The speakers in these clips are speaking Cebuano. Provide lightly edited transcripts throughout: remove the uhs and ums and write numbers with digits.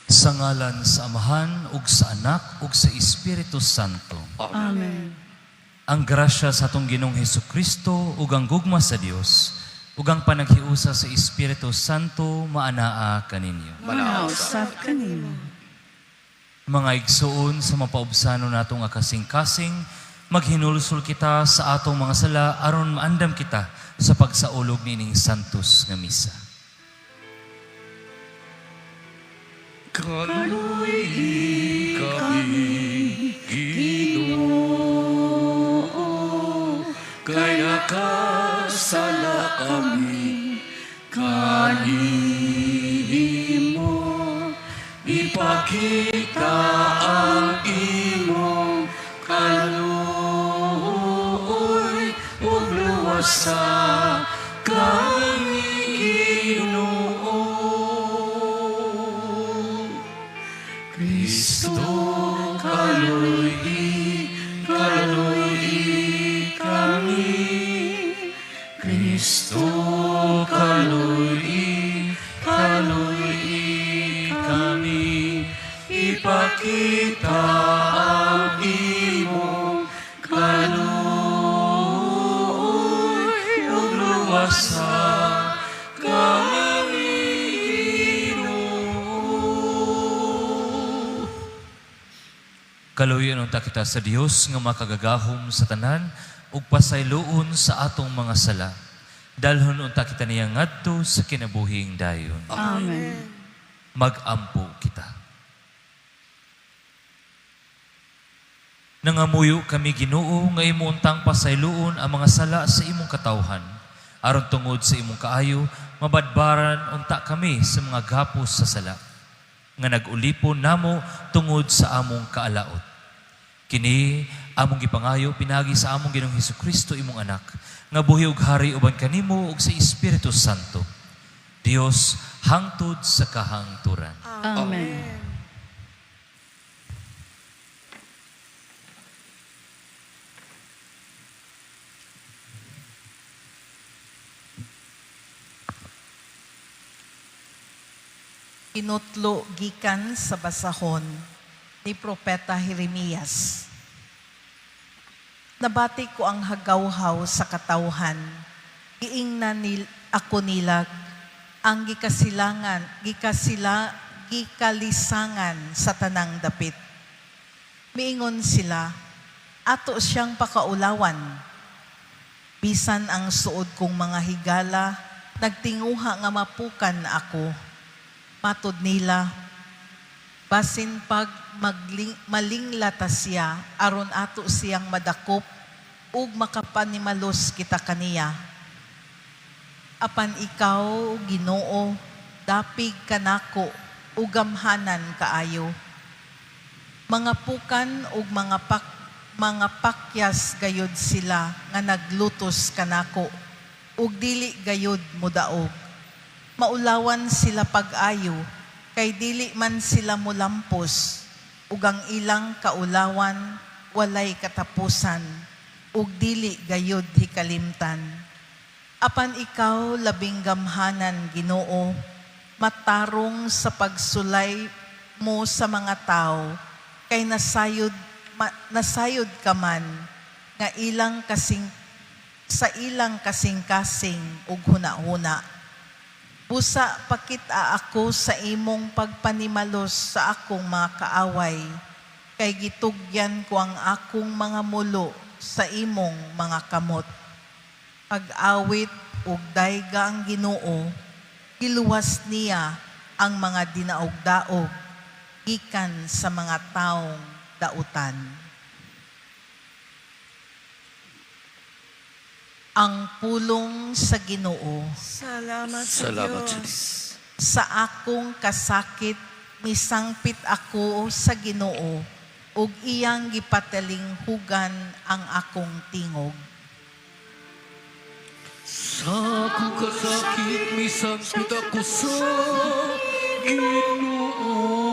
Sa ngalan sa Amahan ug sa Anak ug sa Espiritu Santo. Amen. Ang grasya sa atong Ginoong Hesus Kristo ug ang gugma sa Dios ug ang panaghiusa sa Espiritu Santo maanaa kaninyo. Manaa usab kanimo. Mga igsuon, sa mapaubsano nato nga kasing-kasing, maghinulsol kita sa atong mga sala aron maandam kita sa pagsaulog niining santos nga misa. Kaluy-i kami, Ginoo, kay nakasala kami kanimo. Ipakita ang imong kaluoy ug luwasa kami, Ginoo. Kristo, kaluy-i, kaluy-i kami. Kristo, kaluy-i, kaluy-i kami. Ipakita ang imong kaluoy ug luwasa kami, Ginoo. Kaluoyan unta kita sa Dios nga makagagahom sa tanan ug pasayloon sa atong mga sala. Dalhon unta kita niya ngadto sa kinabuhing dayon. Amen. Magampo kita. Nangamuyo kami, Ginoo, nga imo untang pasayloon ang mga sala sa imong katawhan aron tungod sa imong kaayo mabadbaran unta kami sa mga gapos sa sala nga nag-ulipon namo tungod sa among kaalaot. Kini among gipangayo pinaagi sa among Ginoong Hesukristo, imong Anak, nga buhi ug hari uban kanimo ug sa Espiritu Santo, Dios hangtod sa kahangturan. Amen. Kinutlo gikan sa basahon ni Propeta Jeremias. Nabati ko ang hagawhaw sa katawhan. Giingnan ako nila ang gikasilangan, gikalisangan sa tanang dapit. Miingon sila, "Ato siyang pakaulawan." Bisan ang suod kong mga higala, nagtinguha nga mapukan ako. Matod nila, "Basin pag malinglata siya, aron ato siyang madakop, ug makapanimalos kita kaniya." Apan ikaw, Ginoo, dapig kanako ug gamhanan kaayo. Mga pukan ug mga pakyas gayud sila nga naglutos kanako ug dili gayud modaog. Maulawan sila pag-ayo kay dili man sila molampos, ug ang ilang kaulawan walay katapusan ug dili gayud hikalimtan. Apan ikaw labing gamhanan, Ginoo, matarong sa pagsulay mo sa mga tao, kay nasayod ka man nga ilang kasing sa ilang kasing-kasing ug hunahuna. Busa pakit-a ako sa imong pagpanimalos sa akong mga kaaway, kay gitugyan ko ang akong mga mulo sa imong mga kamot. Pag-awit ug dayga ang Ginoo, giluwas niya ang mga dinaog-daog gikan sa mga taong dautan. Ang pulong sa Ginoo. Salamat sa Salamat sa Diyos. Diyos. Sa akong kasakit, misangpit ako sa Ginoo ug iyang gipatalinghugan ang akong tingog. Sa akong kasakit, misangpit ako sa Ginoo.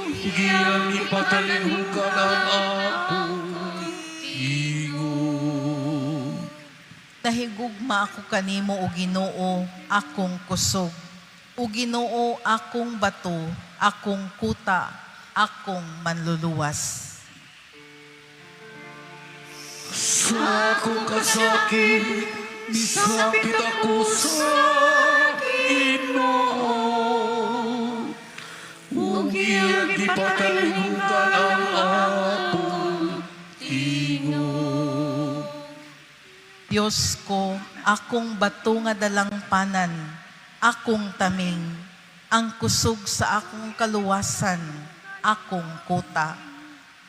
Iyang gipatalinghugan ang akong tingog. Nahigugma ako kanimo, o Ginoo, akong kusog, O Ginoo, akong bato, akong kuta, akong manluluwas. Sa akong kasakit, misapit ako sa Ginoo. Ug iyang gipatalinghugan ang akong tingog. Diyos ko, akong bato nga dalangpanan, akong taming, ang kusog sa akong kaluwasan, akong kuta.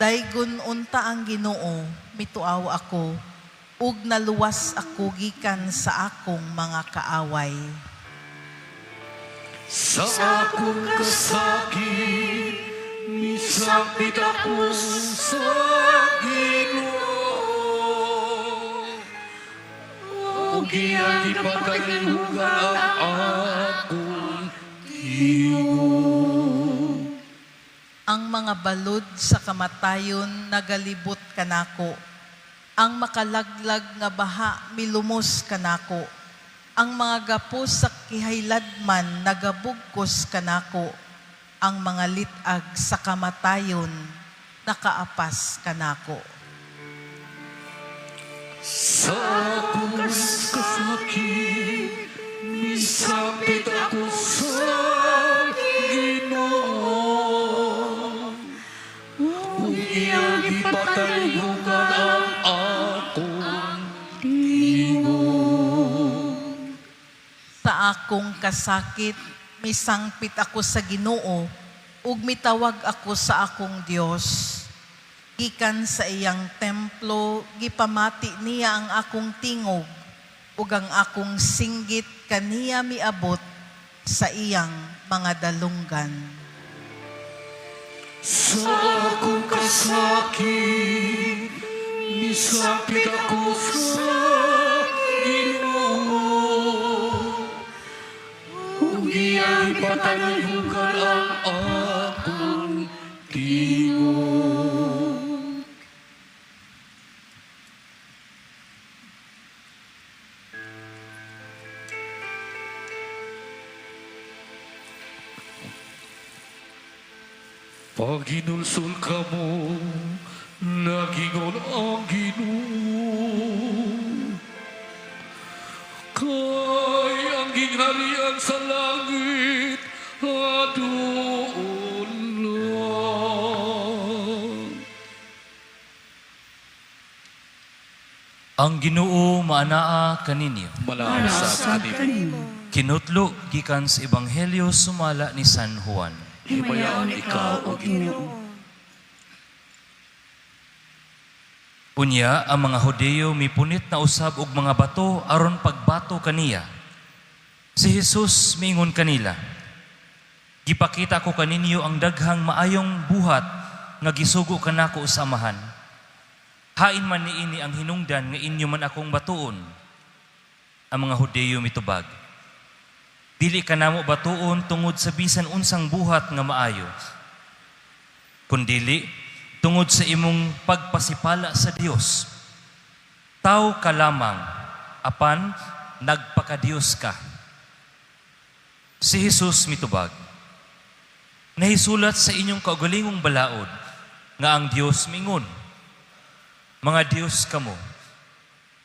Daygon unta ang Ginoo, mituaw ako, ug naluwas ako gikan sa akong mga kaaway. Sa akong kasakit, misapit ako sa Ginoo. Ug iyang gipatalinghugan ang akong tingog. Ang mga balod sa kamatayon nagalibot kanako. Ang makalaglag nga baha milumos kanako. Ang mga gapos sa kihayladman nagabugkos kanako. Ang mga lit-ag sa kamatayon nakaapas kanako. Sa akong kasakit, misapit ako sa Ginoo. Ug iyang gipatalinghugan ang akong tingog. Sa akong kasakit, misangpit ako sa Ginoo ug mitawag ako sa akong Dios. Gikan sa iyang templo, gipamati niya ang akong tingog ug ang akong singgit kaniya miabot sa iyang mga dalunggan. Sa akong kasakit, misapit ako sa Ginoo. Ug iyang gipatalinghugan ang akong tingog. Paghinulsol kamo, nagingon ang Ginoo. Kay ang gingharian sa langit aduon lang. Ang Ginoo maanaa kaninyo. Manaa Sa kanimo. Kinutlo gikan sa Ebanghelyo sumala ni San Juan. Himayaon ikaw, O Ginoo. Unya ang mga Hudeyo mipunit na usab og mga bato aron pagbato kaniya. Si Jesus miingon kanila, "Gipakita ko kaninyo ang daghang maayong buhat nga gisugo kanako sa Amahan. Hain man niini ang hinungdan nga inyo man akong batuon." Ang mga Hudeyo mitubag, "Dili kanamo batuon tungod sa bisan unsang buhat nga maayo, kundili tungod sa imong pagpasipala sa Dios. Tao ka lamang, apan nagpakadiyos ka." Si Jesus mitubag, "Nahisulat sa inyong kaugalingong balaod nga ang Dios mingon, 'Mga Dios kamo.'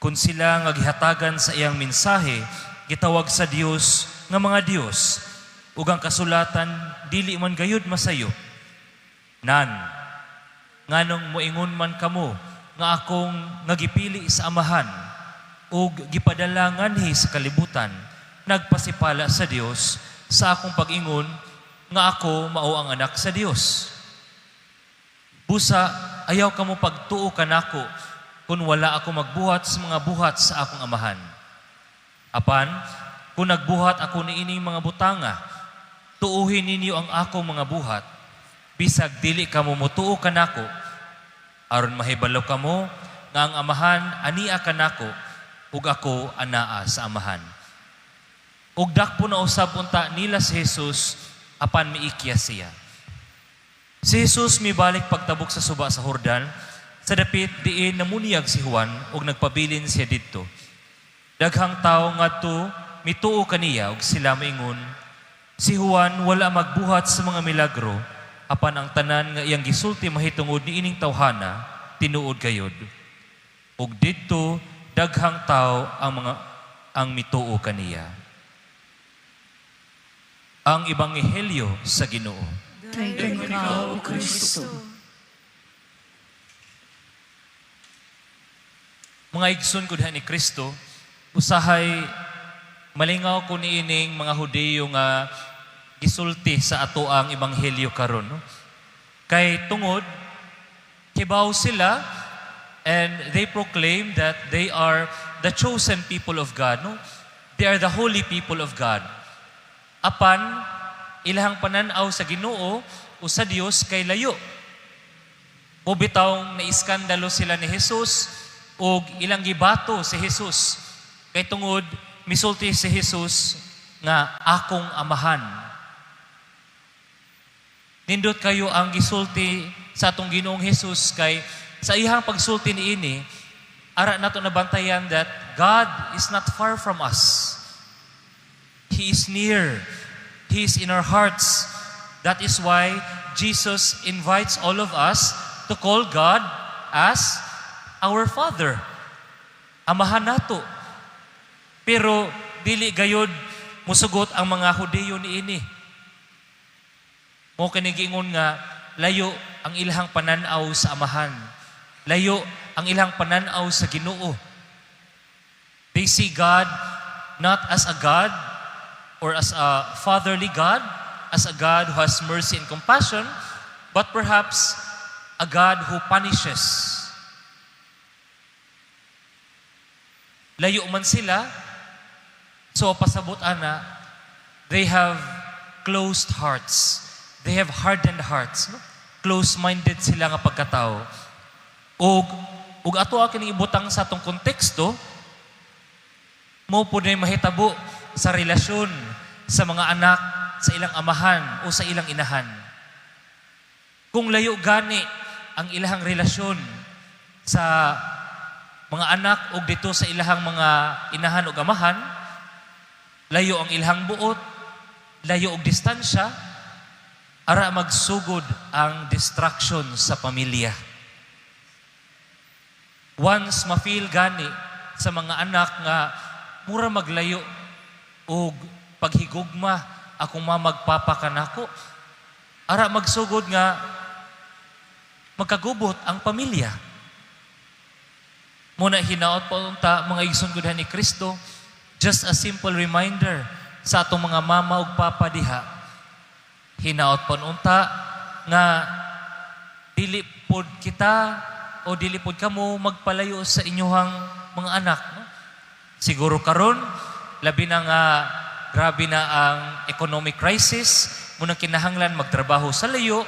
Kung sila nga gihatagan sa iyang mensahe, gitawag sa Dios nga mga Dios, ug ang kasulatan dili man gayud masayop. Nan, nganong moingon man kamo nga akong nga gipili sa Amahan ug gipadala nganhi sa kalibutan, nagpasipala sa Dios sa akong pag-ingon nga ako mao ang anak sa Dios? Busa, ayaw kamo pagtuo kanako kung wala ako magbuhat sa mga buhat sa akong Amahan. Apan, kung nagbuhat ako niining mga butanga, tuuhin ninyo ang akong mga buhat, bisag dili kamo motuo kanako, aron mahibalo kamo nga ang Amahan ania kanako ug ako anaa sa Amahan." Ug dakpo na usab unta nila si Jesus apan miikya siya. Si Jesus mibalik pagtabok sa suba sa Jordan, sa dapit diin namuniyag si Juan ug nagpabilin siya didto. Daghang tawo ngadto mituo kaniya ug sila moingon, Si Juan wala magbuhat sa mga milagro, apan ang tanan nga iyang gisulti mahitungod niining tawhana, tinuod gayod. Ug didto daghang tawo ang mituo kaniya. Ang Ebanghelyo sa Ginoo. Daigom ikaw, O Kristo. Mga igsoon ko diha ni Kristo, usahay malingaw ko niining mga Hudiyo nga gisulti sa ato ang ebanghelyo karon, no? Kay tungod kibaw sila and they proclaim that they are the chosen people of God, no? They are the holy people of God. Apan ilahang pananaw sa Ginoo o sa Dios kay layo. O bitawng naiskandalo sila ni Jesus og ilang gibato si Jesus. Kay tungod misulti si Jesus nga "akong amahan". Nindot kayo ang gisulti sa atong Ginoong Jesus kay sa iyang pagsulti niini, ara nato nabantayan that God is not far from us. He is near. He is in our hearts. That is why Jesus invites all of us to call God as our Father. Amahan nato. Pero dili gayod musugot ang mga Hudiyo niini. Mao kini giingon nga layo ang ilahang pananaw sa amahan. Layo ang ilang pananaw sa Ginoo. They see God not as a God or as a fatherly God, as a God who has mercy and compassion, but perhaps a God who punishes. Layo man sila, so pasabot ana, they have closed hearts. They have hardened hearts. No? Close-minded sila nga pagkatao. Ug ato kining ibutang sa atong konteksto, mao pud na mahitabo sa relasyon sa mga anak sa ilang amahan o sa ilang inahan. Kung layo gani ang ilahang relasyon sa mga anak og dito sa ilahang mga inahan ug amahan, layo ang ilahang buot, layo og distansya, ara magsugod ang destruction sa pamilya. Once ma-feel gani sa mga anak nga mura maglayo og paghigugma akong mama ug papa kanako, ara magsugod nga magkagubot ang pamilya. Muna hinaot pa unta, mga igsoon ko ni Kristo, just a simple reminder sa atong mga mama ug papa diha. Hinaot pa unta nga dili pod kita o dili pod kamo magpalayo sa inyuhang mga anak. No? Siguro karon labi na nga grabe na ang economic crisis, munang kinahanglan magtrabaho sa layo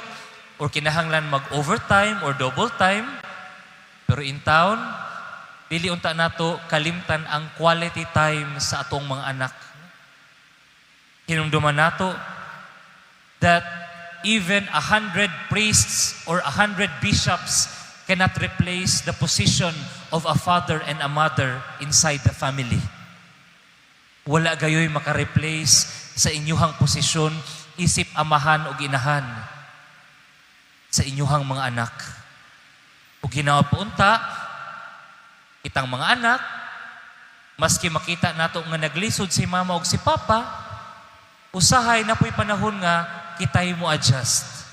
or kinahanglan mag-overtime or double time. Pero in town, dili unta nato kalimtan ang quality time sa atong mga anak. Hinumduman nato that even 100 priests or 100 bishops cannot replace the position of a father and a mother inside the family. Wala gayoy makareplace sa inyuhang posisyon isip amahan o inahan sa inyuhang mga anak. Ug hinaot po unta, kitang mga anak, maski makita nato nga naglisod si mama ug si papa, usahay na po'y panahon nga kita'y mo adjust.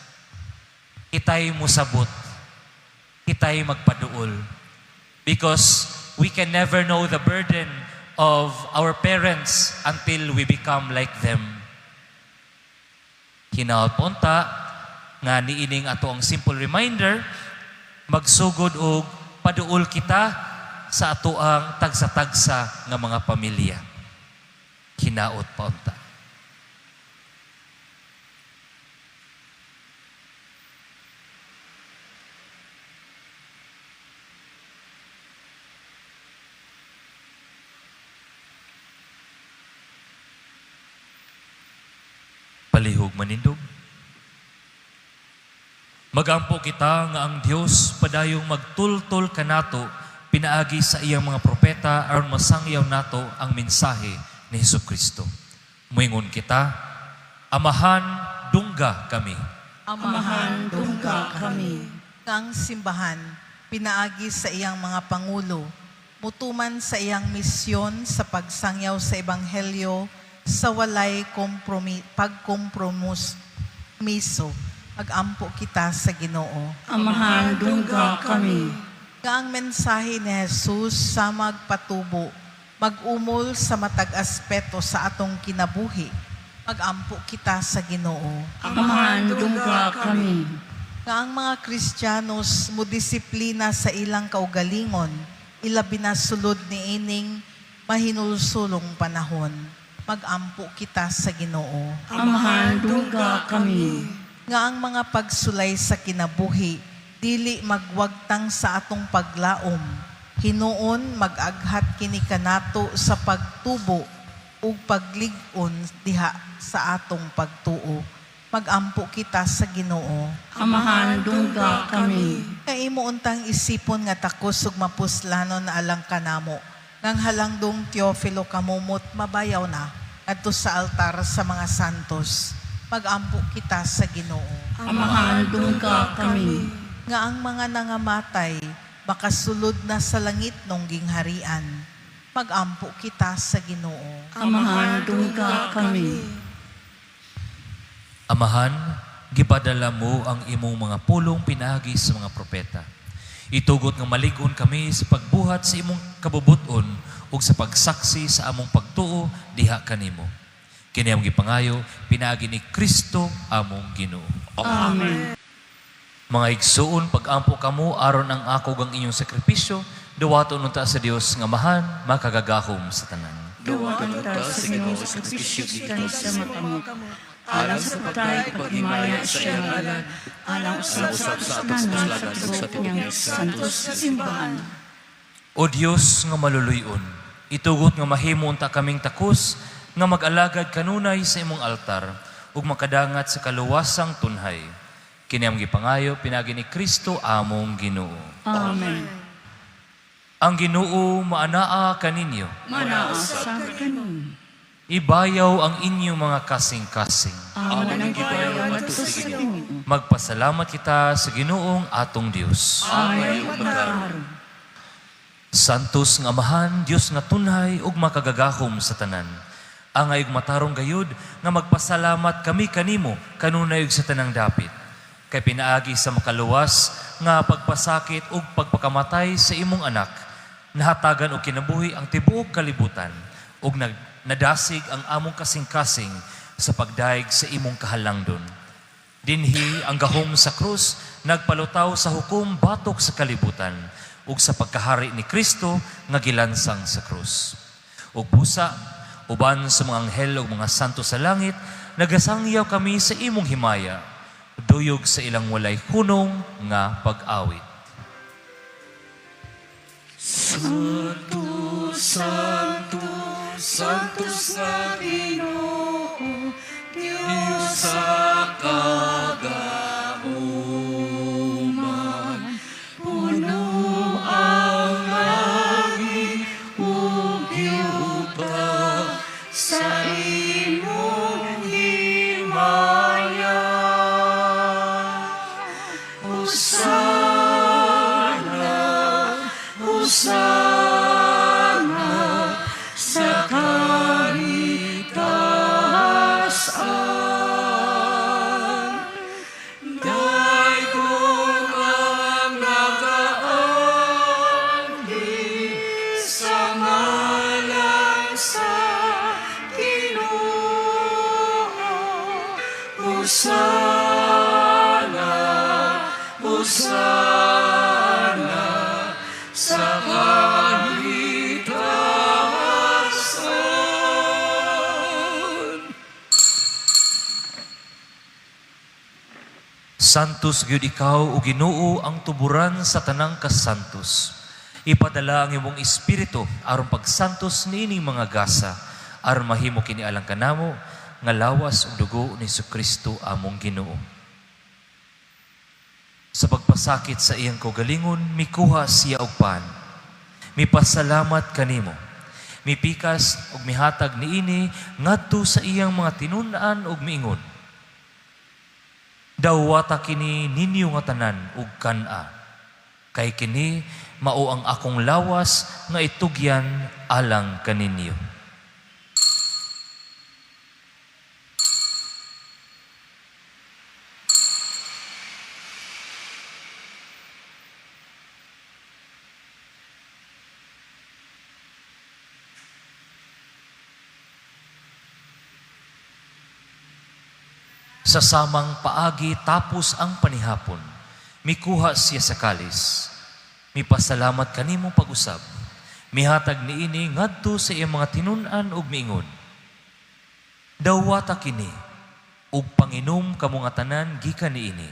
Kita'y mo sabot. Kita'y magpaduol. Because we can never know the burden of our parents until we become like them. Hinaot po unta, nga niining ato ang simple reminder, magsugod og paduol kita sa ato ang tagsa-tagsa nga mga pamilya. Hinaot pa unta. Palihog manindog. Magampo kita nga ang Dios padayong magtultol kanato pinaagi sa iyang mga propeta aron masangyaw nato ang mensahe ni Hesus Kristo. Muingon kita, Amahan, dungga kami. Amahan, dungga kami. Nga ang simbahan, pinaagi sa iyang mga pangulo, mutuman sa iyang misyon sa pagsangyaw sa ebanghelyo sa walay pagkompromiso. Magampo kita sa Ginoo. Amahan, dungga kami. Nga ang mensahe ni Jesus sa magpatubo, mag-umol sa matag aspeto sa atong kinabuhi. Magampo kita sa Ginoo. Amahan, dungga kami. Nga ang mga Kristiyanos modisiplina sa ilang kaugalingon, ilabi na sulod niining mahinulsulong panahon. Magampo kita sa Ginoo. Amahan, dungga kami. Nga ang mga pagsulay sa kinabuhi, dili magwagtang sa atong paglaom. Hinuon mag-aghat kini kanato sa pagtubo ug paglig-on diha sa atong pagtuo. Magampo kita sa Ginoo. Amahan, dungga kami. Nga imo untang isipon nga takos ug mapuslanon na alang kanamo. Ngang halangdong Teofilo kamumot mabayaw na adto sa altar sa mga santos. Magampo kita sa Ginoo. Amahan, dungga kami. Nga ang mga nangamatay makasulod na sa langit nung gingharian. Magampo kita sa Ginoo. Amahan, dungga kami. Amahan, gipadala mo ang imong mga pulong pinaagi sa mga propeta. Itugot nga malig-on kami sa pagbuhat sa imong kabubuton ug sa pagsaksi sa among pagtuo diha kanimo. Kini among gipangayo pinaagi ni Kristo among Ginoo. Amen. Mga igsuon, pag-ampo kamo aron ang ako gang inyong sakripisyo, duwaton unta sa Dios nga Amahan, makagagahom sa tanan. Duwaton ta sa Ginoo sa sakripisyo gikan sa makamot. Alang sa patay, paghimaya sa iyang ngalan, alang usab sa kapuslanan sa tibuok niyang santos sa simbahan. O Dios nga maluluyon, itugot nga mahimo unta kaming takos nga mag-alagad kanunay sa imong altar ug makadangat sa kaluwasang tunhay. Kini among gipangayo pinaagi ni Kristo among Ginoo. Amen. Ang Ginoo maanaa kaninyo. Manaa sa kanin. Ibayaw ang inyong mga kasing-kasing. Amo nang gibayaw adto sa Ginoo. Magpasalamat kita sa Ginoong atong Dios. Ay, matarong. Santos nga Amahan, Dios nga tunhay ug makagagahom sa tanan. Angay ug matarong gayud nga magpasalamat kami kanimo kanunay ug sa tanang dapit. Kay pinaagi sa makaluwas nga pagpasakit ug pagpakamatay sa imong anak, nahatagan og kinabuhi ang tibuok kalibutan ug nadasig ang among kasing-kasing sa pagdayeg sa imong kahalangdon. Dinhi ang gahom sa krus nagpalutaw sa hukom batok sa kalibutan ug sa pagkahari ni Kristo nga gilansang sa krus. Ug busa uban sa mga anghel ug mga santo sa langit, nagasangyaw kami sa imong himaya, duyog sa ilang walay hunong nga pag-awit. Santo, Santo, Santos na Ginoo, Diyos sa kagauman. Puno ang langit ug yuta sa imong himaya. Hosana, Hosana sa kahitaas-an. Daygon ang nagaanhi sa ngalan sa Ginoo. Hosana, Hosana sa kahitaas-an. Santos gyud ikaw o Ginoo ang tuburan sa tanang kasantos. Ipadala ang imong espiritu aron pagsantos niining mga gasa aron mahimo kini alang kanamo nga lawas ug dugo ni Kristo among Ginoo. Sa pagpasakit sa iyang kaugalingon, mikuha siya og pan. Mipasalamat kanimo. Mipikas ug mihatag niini ngadto sa iyang mga tinun-an ug miingon, "Dawata kini ninyo nga tanan ug kan-a, kay kini mao ang akong lawas nga itugyan alang kaninyo." Sa samang paagi tapos ang panihapon, mikuha siya sa kalis. Mipasalamat kanimo pag-usab. Mihatag niini ngadto sa iyang mga tinun-an ug miingon, "Dawata kini ug panginom kamo nga tanan gikan niini.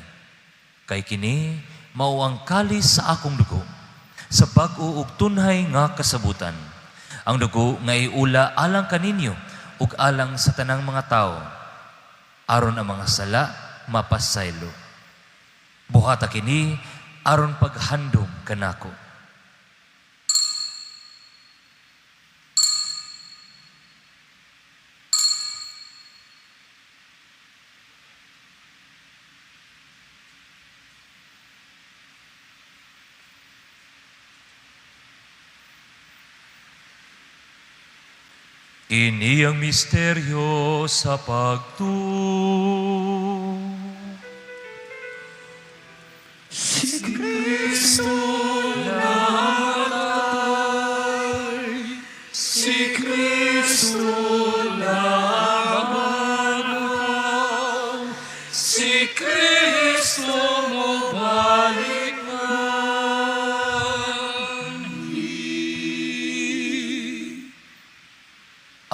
Kay kini mao ang kalis sa akong dugo, sa bag-o ug tunhay nga kasabutan. Ang dugo nga iula alang kaninyo ug alang sa tanang mga tawo, aron ang mga sala mapasaylo. Buhata kini aron paghandom kanako." Ini ang misteryo sa pagtuo. Si Kristo namatay, si Kristo nabanhaw, si Kristo mobalik nganhi.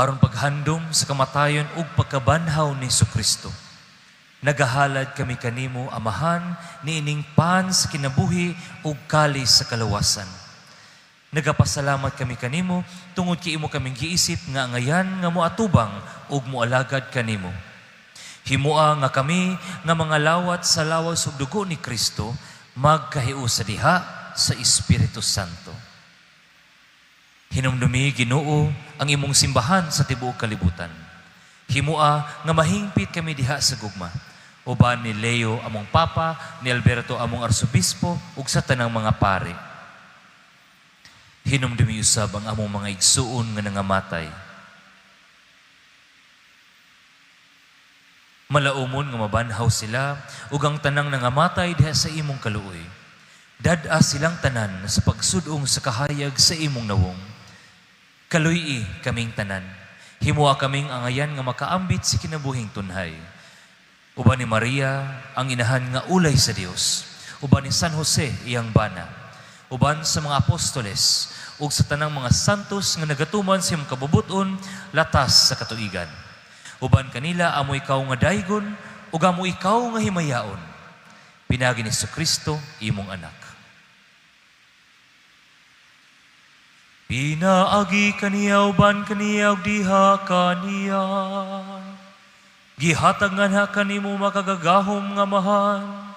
Aron paghandom sa kamatayon ug pagkabanhaw ni Kristo, nagahalad kami kanimo, Amahan, niining pan sa kinabuhi ug kalis sa kalawasan. Nagapasalamat kami kanimo tungod kay imo kaming giisip nga angayan nga moatubang ug moalagad kanimo. Himoa nga kami nga mga lawat sa lawas ug dugo ni Kristo magkahiusa diha sa Espiritu Santo. Hinumdumi, Ginoo, ang imong simbahan sa tibuok kalibutan. Himoa nga mahingpit kami diha sa gugma, uban ni Leo among Papa, ni Alberto among Arsobispo, ug sa tanang mga pare. Hinumdumi usab ang among mga igsuon nga nangamatay. Malaumon nga mabanhaw sila ug ang tanang nangamatay diha sa imong kaluoy. Dad-a silang tanan sa pagsudong sa kahayag sa imong nawong. Kaluy-i kaming tanan. Himoa kaming angayan nga makaambit sa kinabuhing tunhay. Uban ni Maria, ang inahan nga ulay sa Dios. Uban ni San Jose, iyang bana. Uban sa mga apostoles, ug sa tanang mga santos nga nagatuman sa imong kabubut-on, latas sa katuigan. Uban kanila amo ikaw nga daygon, ug amo ikaw nga himayaon. Pinaagi ni Kristo, imong anak. Pinaagi kaniya uban kaniya ug diha kaniya, gihatag nganha kanimo makagagahom nga Amahan,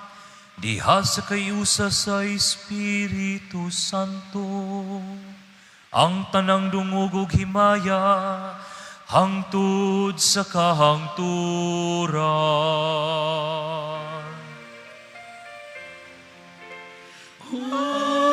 diha sa kayusa sa Espiritu Santo, ang tanang dungog ug himaya hangtod sa kahangturan. Amen.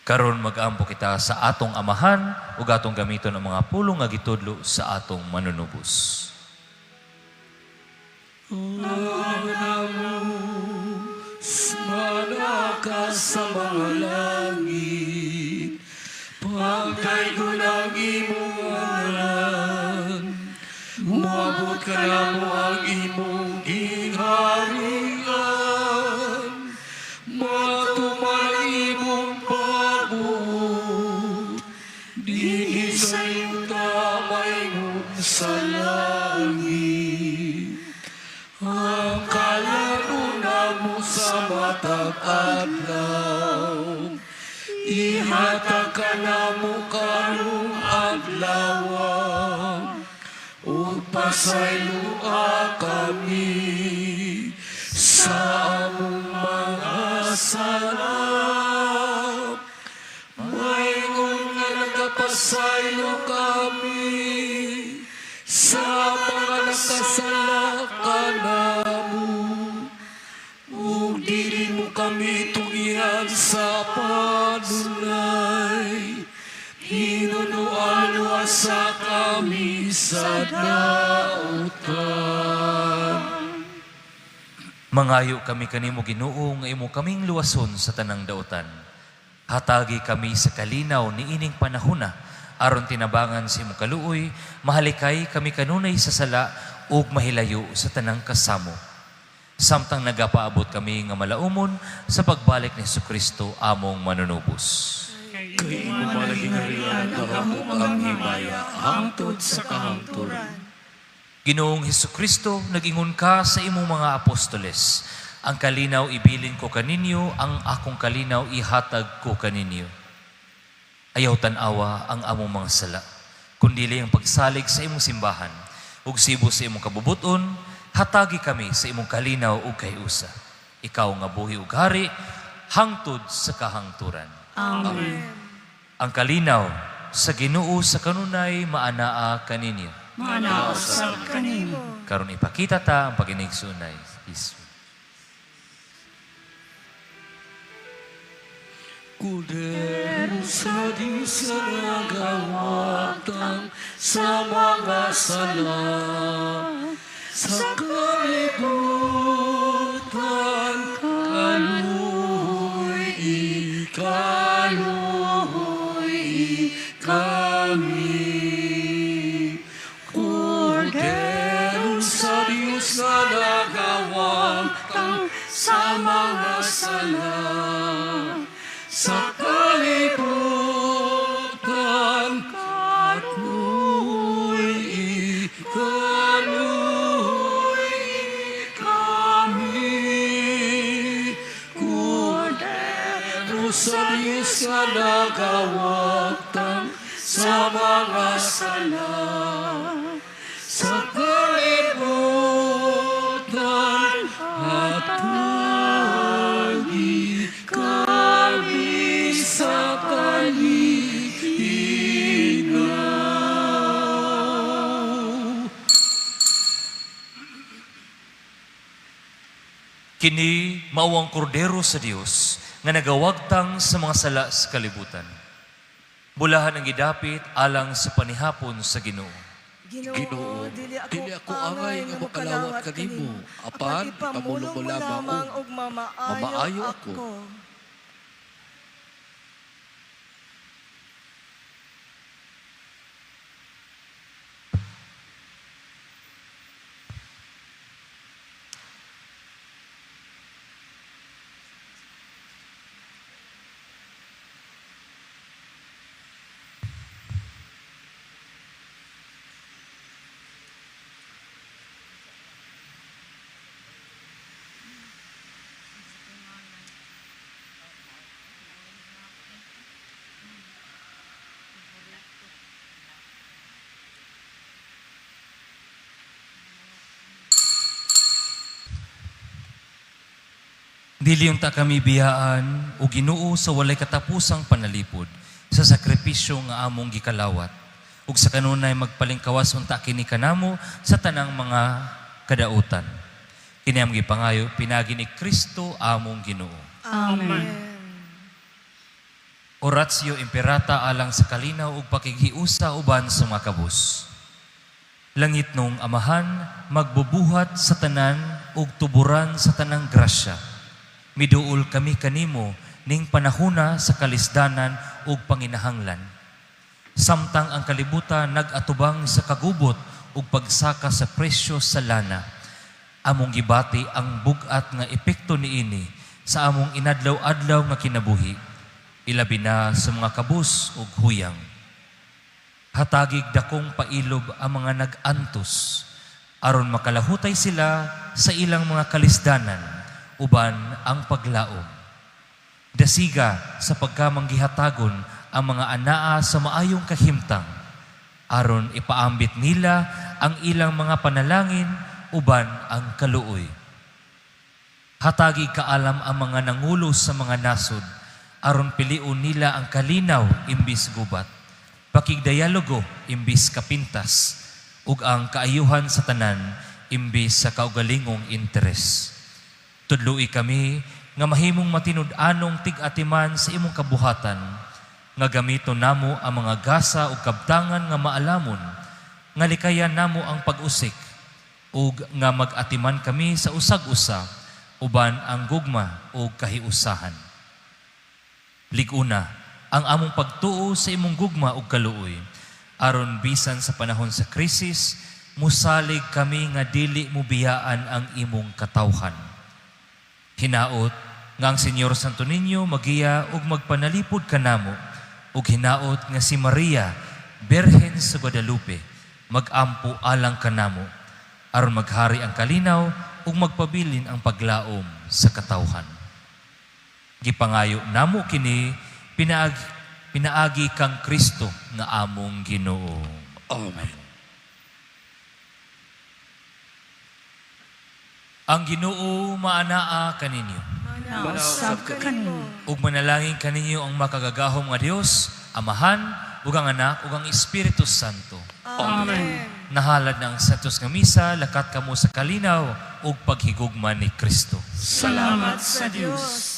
Karon mag-ampo kita sa atong Amahan ug atong gamiton ang mga pulong nga gitudlo sa atong manunubos. Nga naa sa mga langit, pagdaygon ang imong ngalan, moabot kanamo ang imong gingharian, matuman imong pagbuot, dinhi sa yuta maingon sa langit. Ang kalanon namo sa matag adlaw, Ihatag kanamo karong adlaw ug pasayloa kami sa among mga sala, maingon nga nagapasaylo kami sa mga nakasala kanamo, ug dili mo kami tugihan sa padulay, hinunoan sa kami sa dautan. Mangayo kami kanimo, Ginoo, nga imo kaming luwason sa tanang dautan. Hatagi kami sa kalinaw niining panahona aron tinabangan sa imong kaluoy, mahalikay kami kanunay sa sala ug mahilayo sa tanang kasamo, samtang nagapaabot kami nga malaumon sa pagbalik ni Kristo among manunubos. Kay imo man ang gingharian, ang gahom ug ang himaya hangtod sa kahangturan. Ginoong Kristo, nag-ingon ka sa imong mga apostoles, "Ang kalinaw ibilin ko kaninyo, ang akong kalinaw ihatag ko kaninyo." Ayaw tan-awa ang among mga sala, kundili ang pagsalig sa imong simbahan, ug sibo sa imong kabubuton, hatagi kami sa imong kalinaw ug kahiusa. Ikaw nga buhi ug hari, hangtod sa kahangturan. Amen. Ang kalinaw sa Ginoo sa kanunay maanaa kaninyo. Maanaa usab kanimo. Karon ipakita ta ang paginigsunay. Peace. Kordero sa Diyos nga nagawagtang sa mga sala sa kalibutan, kaluoy kaluoy kami. Kordero sa Diyos nga nagawagtang sa mga sala sa kalibutan, kaluoy kaluoy kami. Kordero sa Diyos nga nagawagtang sa mga sala sa kalibutan, hatagi kami sa kalinaw. Kini mao ang kordero sa Dios nga nagawagtang sa mga sala sa kalibutan. Bulahan ang gidapit alang sa panihapon sa Ginoo. Ginoo, dili ako angay nga mokalawat kanimo, apan ipamulong mo lamang og mamaayo mamaayo ako. ako. Dili unta kami biyaan o Ginoo sa walay katapusang panalipod sa sakripisyo nga among gikalawat, ug sa kanunay magpalingkawas unta kini kanamo sa tanang mga kadautan. Kini among gipangayo pinaagi ni Kristo among Ginoo. Amen. Oratio Imperata alang sa kalinaw ug pakighiusa uban sa mga kabus. Langitnong Amahan, magbubuhat sa tanan ug tuburan sa tanang grasya, miduol kami kanimo ning panahuna sa kalisdanan ug panginahanglan. Samtang ang kalibutan nag-atubang sa kagubot ug pagsaka sa presyo sa lana, among gibati ang bug-at nga epekto niini sa among inadlaw-adlaw nga kinabuhi, ilabi na sa mga kabus ug huyang. Hatagig dakong pailob ang mga nag-antos aron makalahutay sila sa ilang mga kalisdanan uban ang paglaom. Dasiga sa pagkamanggihatagon ang mga anaa sa maayong kahimtang aron ipaambit nila ang ilang mga panalangin uban ang kaluoy. Hatagi kaalam ang mga nangulo sa mga nasod aron pilion nila ang kalinaw imbis gubat, pakigdialogo imbis kapintas, ug ang kaayuhan sa tanan imbis sa kaugalingong interes. Tudloi kami nga mahimong matinud-anong tig-atiman sa imong kabuhatan, nga gamiton namo ang mga gasa ug kabtangan nga maalamon, nga likayan namo ang pag-usik, ug nga mag-atiman kami sa usag-usa uban ang gugma ug kahiusahan. Lig-una ang among pagtuo sa imong gugma ug kaluoy, aron bisan sa panahon sa krisis, musalig kami nga dili mo biyaan ang imong katawhan. Hinaot nga ang Senyor Santo Niño magiya ug magpanalipod kanamo, ug hinaot nga si Maria, Birhen sa Guadalupe, magampo alang kanamo aron maghari ang kalinaw ug magpabilin ang paglaom sa katawhan. Gipangayo namo kini pinaagi kang Kristo nga among Ginoo. Amen. Ang Ginoo maanaa kaninyo. Mausab kanimo. Ug manalangin kaninyo ang makagagahom nga Dios, Amahan, ug ang Anak, ug ang Espiritu Santo. Amen. Nahalad na ang Santos nga Misa, lakat kamo sa kalinaw ug paghigugma ni Kristo. Salamat sa Dios.